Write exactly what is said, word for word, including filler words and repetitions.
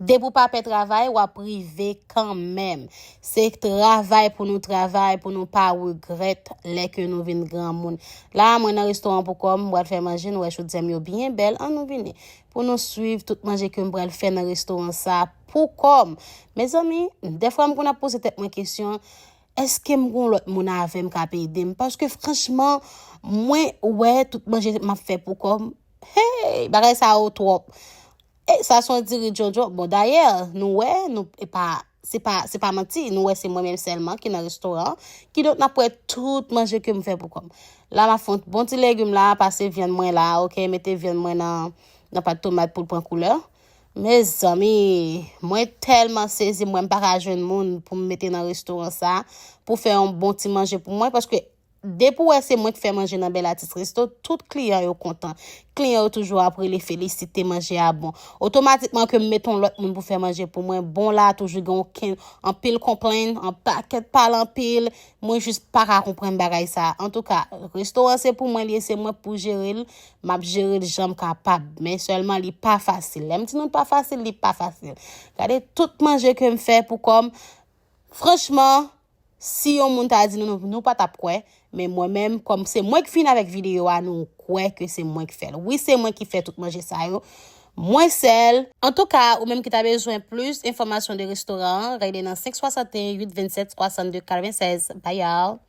Depi w pa pè travay, w ap rive kanmenm. Se travay pou nou travay, pou nou pa regrèt lè ke nou vin granmoun. La, mwen nan restoran pou kò m, m pral fè manje, nou wè chodyè m yo byen bèl, ann nou vini. Pou nou swiv tout manje ke m pral fè nan restoran sa pou kò m. Mezanmi, dèfwa m konn ap poze tèt mwen kesyon, èske m gon lòt moun avè m k ap ede m? Paske franchman, mwen wè tout manje m ap fè pou kò m, hey, bagay sa yo twòp. E sa se yon diri djondjon. Bon, dayè, nou wè, nou, e pa, se pa, se pa manti, nou wè se mwen menm sèlman ki nan restoran an. Kidonk, n ap wè tout manje ke m fè pou kò m. La, m ap fè yon bon ti legim la, pase vyann mwen la, oke, mete vyann mwen nan, nan pat tomat pou l pran koulè. Mezanmi, mwen tèlman sezi, mwen m pa ka jwenn moun pou m mete nan restoran sa, pou fè yon bon ti manje pou mwen, paske depi w wè se mwen k fè manje nan Bèl Atis Resto, tout kliyan yo kontan. Kliyan yo toujou ap rele felisite manje a bon. Otomatikman ke m mete yon lòt moun pou fè manje pou mwen, bon la toujou gen yon ken-, anpil konplenn, yon pakèt pale anpil. Mwen jis pa ka konprann bagay sa. Antouka, restoran se pou mwen li ye, se mwen k pou jere l, m ap jere l jan m kapab. Men sèlman li pa fasil. Lè m di nou l pa fasil, li pa fasil. Gade tout manje ke m fè pou kò m. Franchman, si yon moun ta di nou, nou, nou pa t ap kwè, men mwen menm, kòm se mwen ki fin avèk videyo a, nou kwè ke se mwen ki fè l. Wi, se mwen ki fè tout manje sa yo. Mwen sèl. Antouka, ou menm ki ta bezwen plis enfòmasyon de restoran an, rele nan senk swasanteyen uit vennsèt swasannde katrevennsèz. Bye, y'all.